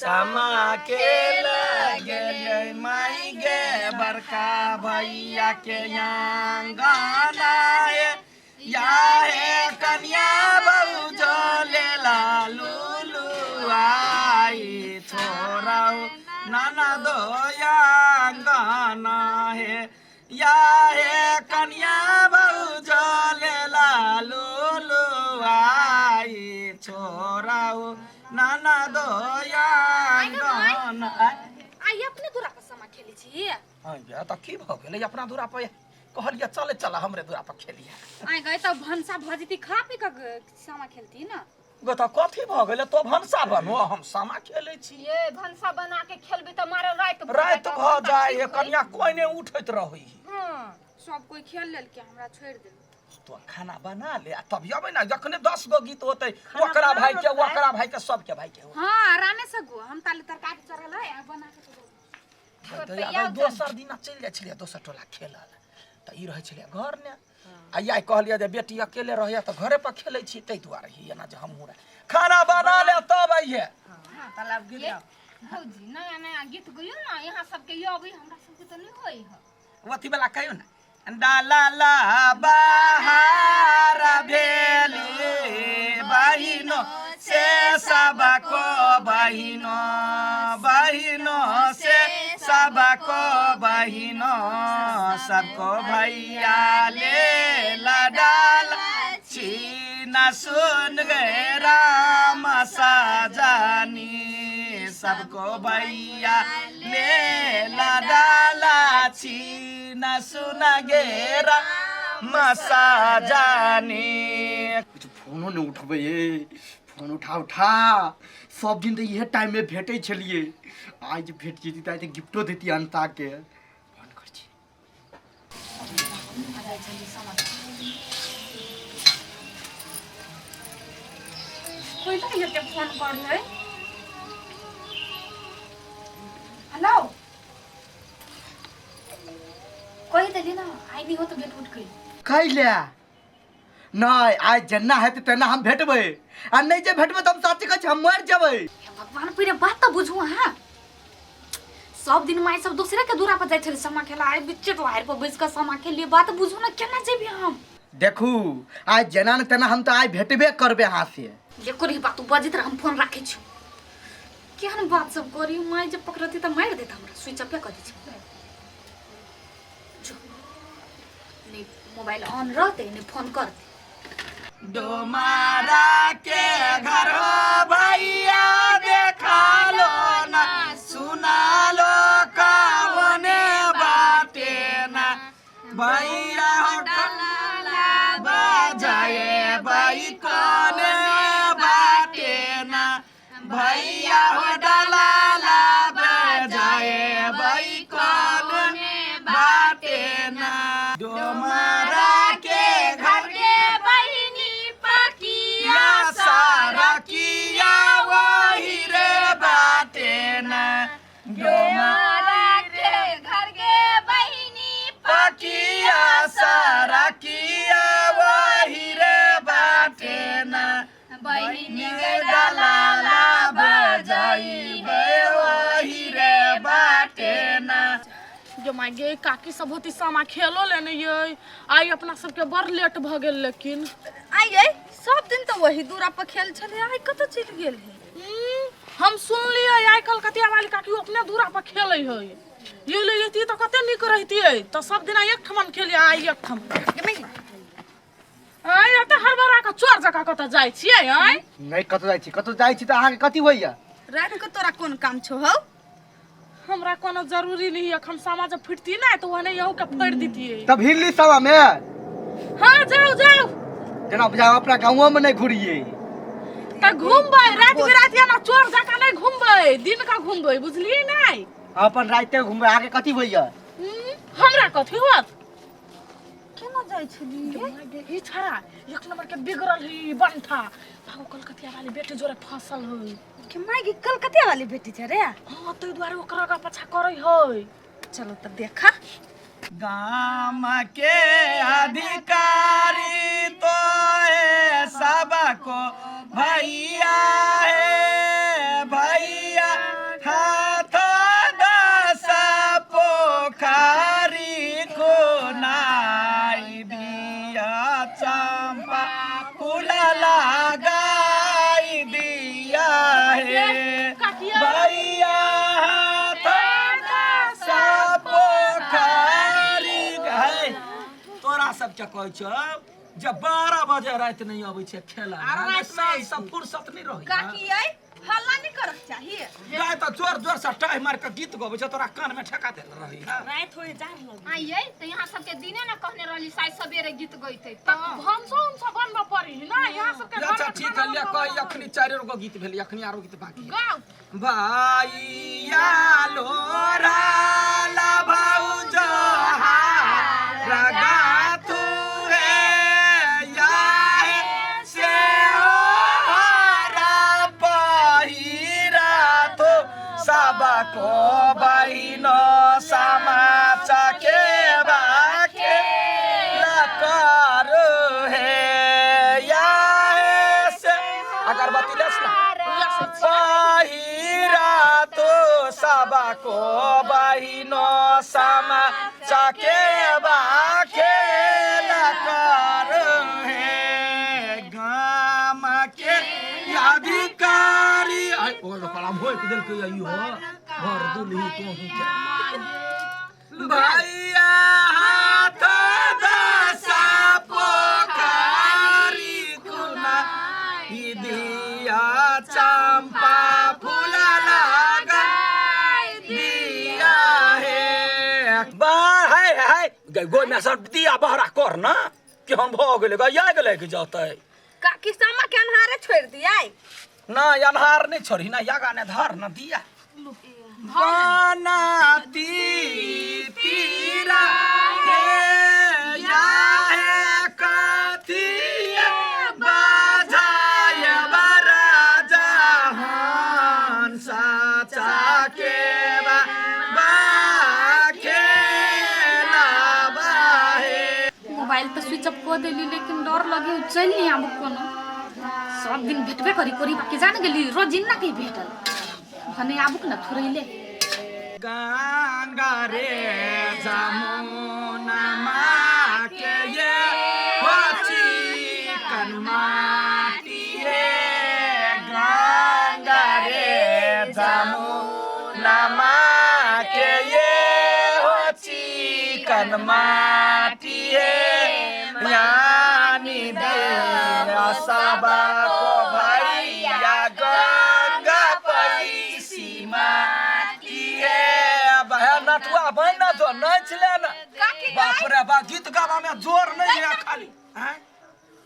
समा खेल गेलियै माई गे बड़का भैया के आंगना हे या हे कनिया बहू लेला लूलू आई छोराऊ नाना दो आंगना हे या हे कनिया बहू लेला लूलू आई छोराऊ नाना दो आंगना। आइ अपने दूरा पर समा खेलै छी। हाँ, तऽ की भऽ गेलै अपना दूरा पर? कहलियै चले चल हमरे दूरा पर खेलियै। आइ गए तऽ भनसा भऽ जेती, खा पी कऽ सामा खेलती न। गो तऽ कथी भऽ गेलै? तो भनसा बनो, हम सामा खेलै छी। ये भनसा बना के खेलबी तऽ मारे राति भऽ राति जायत, भऽ भनसा जाय ठीक हे। होई। कनिया कोइ नहि उठैत रहै। हाँ। सब कोइ खेल लेलकै, हमरा छोड़ि देल। तो खाना बना ले आ तब अबै ने, जखने 10 गो गीत होतै खाना ओकरा बना भाई के लेबै। ओकरा भाई के सबके भाई के। हाँ, आरामे से गो, हम ताले तरकारी चढ़ल है आ बना के तो तऽ आब दोसर दिना चलि जाइ छलियै दोसर टोला खेलऽ लए, तऽ ई रहै छलियै घर ने। आ आइ कहलियै जे बेटी अकेले रहैया तऽ घरे पर खेलै छी, ताहि दुआरे ही एना जे हमहूँ रह खाना बना ले तब अइहे। हाँ, तालाब गिर जाओ। भौजी, नया नया गीत गइयो ना, यहाँ सबके यो अबै, हमरा सबके तऽ नहि होइ है। अथी वाला कहियो ने, डाला ला बाहर भेली बहिनो से सबको बहिनो, बहिनो से सबको बहिनो, सबको भैया ले लडाल छीन सुन गए राम सजानी, सबको भैया ले लडाला छीन सुन गे राम सजानी। कुछ फोनो नहि उठबै ये। फोन उठा उठा। सब दिन तऽ इहे टाइममे भेटै छलियै, आइ जे भेट जेती तऽ आइ तऽ गिफ्टो देती अनता के। फोन कर छी। कोइ तऽ के फोन कर है। हेलो, कहि देली ना, आइ नहीं हो तऽ भेट उठ गई। कैले नहि, आइ जेना हेतै तेना हम भेटबै, आ नहि जे भेटबै तऽ हम सच कहै छी, हम मरि जेबै। हे भगवान, पहिले बात तऽ बुझू अहाँ। सब दिन माय सब दोसरे के दूरा पर जाइ छलै समा खेला, आइ बिच्चे टोहार पर बैस कऽ समा खेलियै। बात बुझू ने, केना जेबै हम? देखू, आइ जेना ने तेना हम तऽ आइ भेटबे करबै अहाँ से। देखो रे बात, तू बजैत रह, हम फोन राखै छी। केहन बात सब करी, माय जे पकड़ती तऽ मारि देत हमरा। स्विच ऑफे कऽ दै छी। जो, नहि मोबाइल ऑन रहतै, नहि फोन करतै। डोमारा के घर भैया देखा लो ना, सुना लो कवने बाटे ना, भैया हो बजाए बाई कौने बाटे ना, भैया हो डलाला बजाए बाई कौने बाटे ना, डोमारा के घर के बहिनी पकिया या सारा किया वही रे बाटे ना, डोमारा के घर के बहिनी पकिया सारा किया वही रे बाटे ना, बहिनी के डलाला बजाई बे वही रे बाटे ना। जो माय गे, काकी सब होती सामा खेलो लेने ये, आइ अपना सबके बड़ लेट भऽ गेल लेकिन। आइ गे, सब दिन तऽ वही दूरा पर खेल छलै, आइ कतऽ चलि गेल है? हम सुनलियै आइ कलकतिया वाली काकी अपने दूरा पर खेलै है। ये ले जैती तऽ कते नीक रहितियै, तऽ सब दिना एक ठमन खेलियै, आइ एक ठमन। आइ एते हड़बड़ा कऽ चोर जकाँ कतऽ जाइ छियै आइ? नहि कतऽ जाइ छी, कतऽ जाइ छी तऽ अहाँके कथी होइया? राति के तोरा कोन काम छौ हौ? हमरा कोनो जरूरी नहीं है। हम सामा जब फुटती ना तो वह नहीं के फोड़ दीतिए। तब हिलली सवा में। हाँ, जाओ जाओ। जेना बुझाओ अपना गाँवो में नहीं घुरिए। त घूमबै रात बिरात या ना, चोर जकाँ नहीं घूमबै, दिन का घूमबै, बुझलियै नहीं? अपन राते घुमबै, अहाँके कथी होइया? हमरा कथी होत? केना जाइ छली? ई छड़ा एक नंबर के बिगड़ल ही बंठा, भागो, कलकतिया वाली बेटी जोरे फसल है। के माय गे, कलकतिया वाली बेटी छै रे? हाँ, ताहि दुआरे ओकरा आगा पाछा करै है। चलो तऽ देखा। गाम के अधिकारी तो है सबको भैया है, भैया के कहै छौ जे 12 बजे राति नहीं अबै छै खेला आरो राति में सब फुर्सत नहीं रहै काकी यै हल्ला नहीं करक चाहिए गाय तऽ जोर जोर से टाइ मार के गीत गबै छै तोरा कान में ठेका देल रही है राति होय जा लग आ यै तऽ यहाँ सबके दिने ने कहने रहली साइ सवेरे गीत गइते तऽ भनसो उनसो बनबऽ पड़ी ना यहाँ सबके घर अच्छा में ठीक खाना है ले बनबऽ कह पड़ी। अखनी चारि गो गीत भेल अखनी आरो गीत बाकी है गाउ भैया लोरा ला भौज रगा तू है या है से हारा पहिरा तो सबको बहिनो समाचा के बाके लकर है या है से अगरबत्ती लेस ना पहिरा तो सबको बहिनो समा चकेबा खेल कर हे गाम के अधिकारी आई ओ लोकराम होइक देलकै ई हो भर दुलही तोहू के भैया हाथ दसा पोखारी कुना ई दिया चंपा फूल लगा दिया हे बा हाय हाय गई गोई में सब दिया बहरा कर ना कि हम भ गेलै गई आ गेलै कि जतै काकी सामा के अन्हारे छोड़ दिया ना अन्हार नहीं छोड़ी ना यागा ने धर ना दिया बना ती तीरा हे या हे कथी बाजाय बराजा हन साचा के बा बा खेला बाहे मोबाइल तऽ स्विच ऑफ कऽ देली लेकिन डर लगे उ चलि नहि आबू कोनो सब दिन भेटबे करी करी बाकी जान गेली रोजिना के भेटल भने आबू ने थोड़े गंगा रे जमुना माँ के ये हो चिकन माटी रे गंगा रे जमुना माँ के ये हो चिकन माटी रे यानी दे सबको भैया गंगा पैसी माटी रे बहे नटुआ बन ना जो नाच ले ना बाप रे बा गीत गावा में जोर नहीं है खाली हैं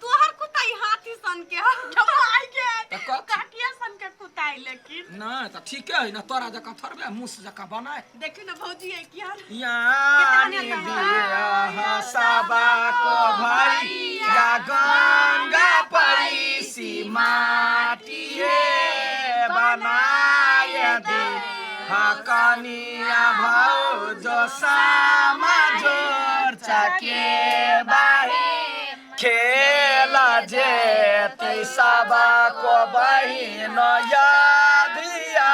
तोहर कुताई हाथी सन के आई के तऽ कथी? काकिया सन के कुताई लेकिन ना तऽ ठीके है ना तोरा जकाँ थोड़बे मुस जकाँ बनाए देखी ना भौजी है कि हाल यानी दिया सबा को भैया गंगा पैसी माटी रे बनाय दे हकनिया भौजो सामा जोर चके बाहे खेल जेतै सबा को बहिन यादिया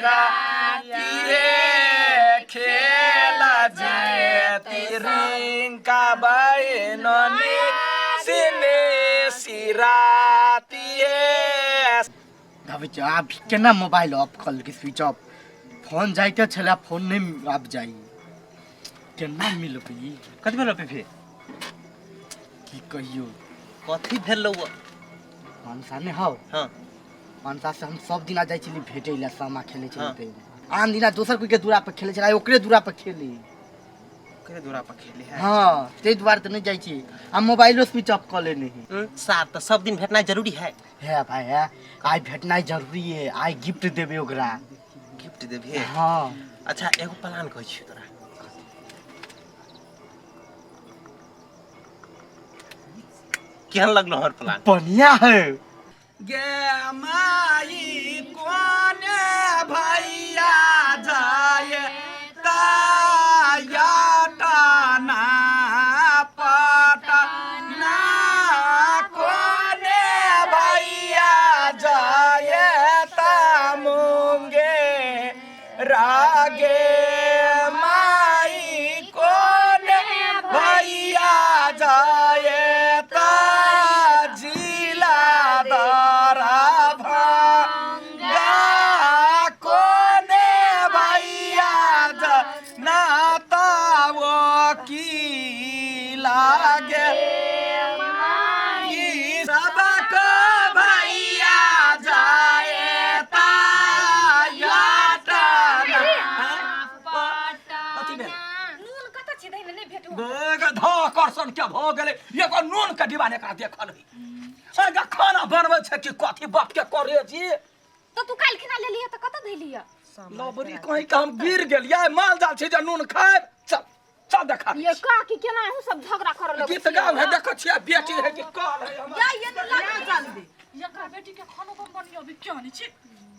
राति रे खेल जेतै रिंका बहिन सिने सिराती हे आबै छै आब केना मोबाइल ऑफ कऽ लेलकै स्विच ऑफ फोन जाइते छलै फोन नहि आब जाइ केना मिलबै कथी भेलो फेफे की कहियौ कथी भेलो मनसा नहि हौ हाँ मनसा से हम सब दिना जाइ छली भेटै लए सामा खेलै छली हाँ। ताहिमे आन दिना दोसर कोइके दूरा पर खेलै छलै आइ ओकरे दूरा पर खेली ओकरे दूरा पर खेली है हाँ ताहि दुआरे तऽ नहि जाइ छी आ मोबाइलो स्विच ऑफ कऽ लेने ही सार तऽ सब दिन भेटनाइ जरूरी है हे भाई हे आइ भेटनाइ जरूरी है आइ गिफ्ट देबै ओकरा गिफ्ट देबे हाँ अच्छा एगो प्लान कहै छियौ तोरा केहन लगलो हमर प्लान बढ़िया है गे माई कोने भैया जाय ताया टाना पटना कोने भैया जाय ता मुंगे रागे माई कोने भैया जाय ता जिला दरा भंगा कोने भैया नाता वो की लागे सन के भऽ गेलै, एगो नून के डिब्बा ने एकरा देखल है। एगा खाना बनबै छै कि कथी बाप के करे जी। तो तू काल्हि खिना लेलियै तऽ कतऽ धैलियै? लबरी कहीं के हम गिर गेलियै, माल जाल छै जे नून खायब। चल चल देखा। ये काकी केना अहूँ सब झगड़ा करऽ लगै? गीत गाब है, देखै छियै बेटी है कि कल है हमर। या ये तो लग जल्दी एकरा बेटी के खानो बनबनियो भी क्यों नहीं छी।